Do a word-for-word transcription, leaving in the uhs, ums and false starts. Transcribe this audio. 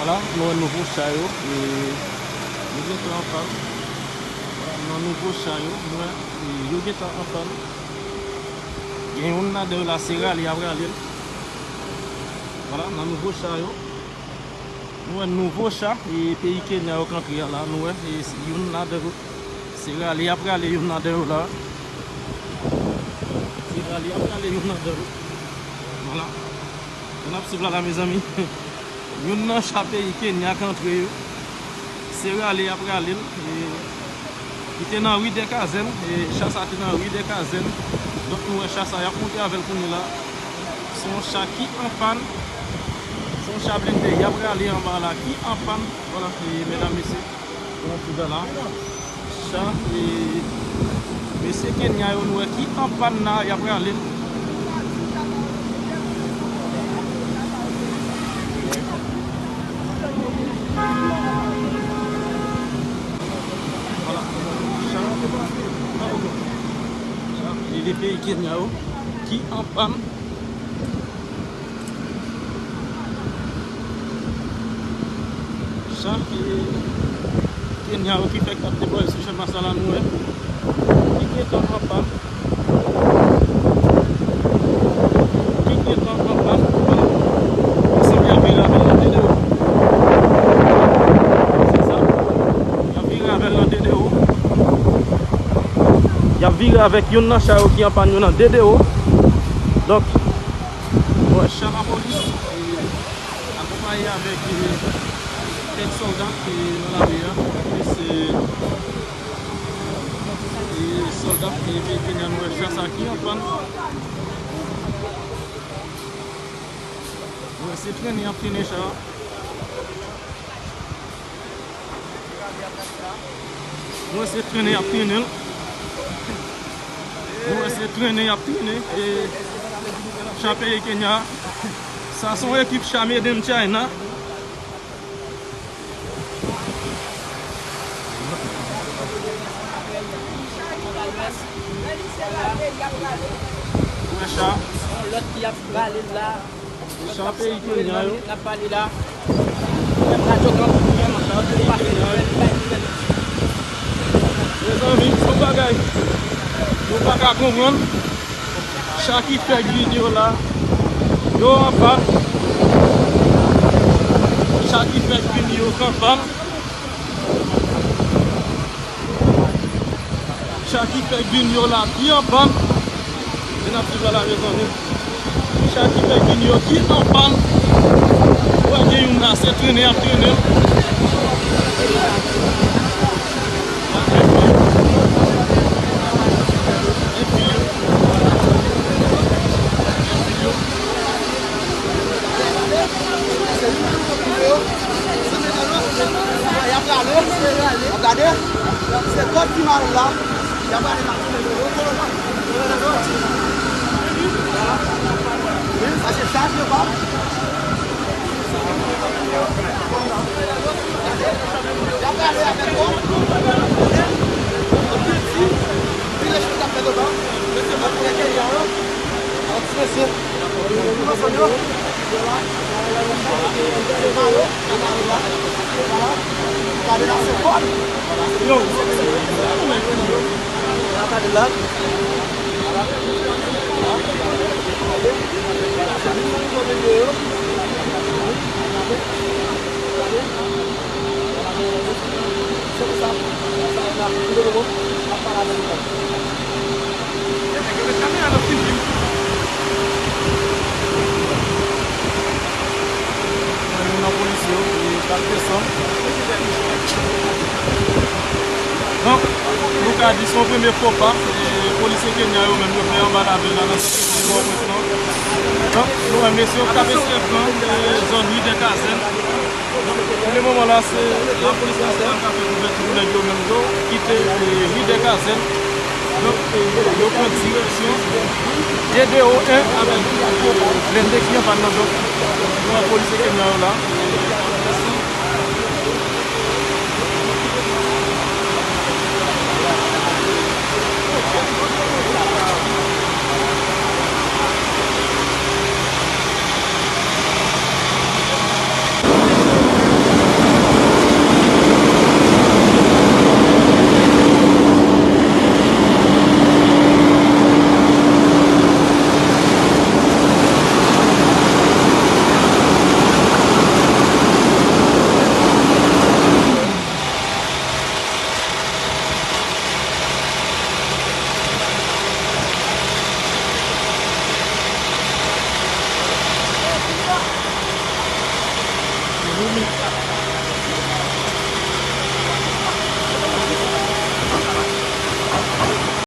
Vwala, nou wè nouvo cha yo, e, yo gentan an pàn. Vwala, nan nouvo cha yo, nou wè, e, yo gentan an pàn. Gen youn ladan yo la, se rale y ap rale l. Vwala, nan nouvo cha yo, nou wè nouvo cha, e, peyi Kenya yo k antre a la, nou wè, e, youn ladan yo. Se rale y ap rale youn ladan yo la. Se rale y ap rale youn ladan yo. Vwala. Ann ap swiv la, la, mezanmi. Youn nan cha peyi Kenya k antre yo. Se rale y ap rale l. E, li te nan ri Dèkazèn. E, cha sa te nan ri Dèkazèn. Donk, nou wè cha sa, y ap monte avè l kounye la. Se yon cha ki an pàn. Se yon cha blende. Y ap rale anba la ki an pàn. Vwala, e, medam, mesye. Bon, ti gala. Cha, e, mesye Kenya yo, nou wè ki an pàn la, y ap rale l. Vwala. Cha, cha, e, peyi Kenya yo, ki an pàn. Sa ki Kenya yo ki fèk ap deplwaye sou chanm sa la, nou wè. Ki gentan an pàn. Ki gentan an pàn. Vwala. Misye ap vire avè l nan de dewo. Se sa. Y ap vire avè l nan de dewo. Y ap vire avèk youn nan cha yo ki an pàn yo nan de dewo. Donk, nou wè cha lapolis, e, akonpaye avèk, e, kèk sòlda ki nan lame a. Epi se, e, sòlda, e, peyi Kenya, nou wè cha sa ki an pàn. Nou wè se trennen y ap trennen cha a. Nou wè se trennen y ap trennen l. Nou wè se trennen y ap trennen. E cha peyi Kenya. Sa se yon ekip cha made in China. Wè cha. Yon lòt ki ap prale la. Sa peyi Kenya yo. N ap pale la. Mezanmi, se yon bagay nou pa ka konprann. Cha ki fèk vin yo la, yo an pàn. Cha ki fèk vin yo k an pàn. Cha ki fèk vin yo la ki an pàn. E n ap swiv la, mezanmi. Cha ki fèk vin yo ki an pàn. Ou wè gen youn la, se trennen y ap trennen l. Epi, epi, Y ap rale, y ap gade. Se kòd ki mal la. Y ap rale la. Wi, sa se chaj yo pa. Y ap rale avèk kòd. Anpil ti, anpil echèl k ap fèt anba. Mesye, mwen konnen ke y a, anti mesye. Yo. Youn nan polisye yo, e, k ap desann. Donk, nou ka di se yon premye fo pa, e, polisye Kenya yo menm yo fè anba lavil la nan sèt Pòtoprens lan. Donk, nou wè mesye yo k ap eseye pran, e, zòn Ri dè Kazèn. Pou le moman la, se lapolis nasyonal k ap fè kouvèti pou nèg yo menm yo kite, e, Ri dè Kazèn. Donk, e, yo pran direksyon de de o en avèk blende ki an pàn nan. Donk, nou wè polisye Kenya yo la.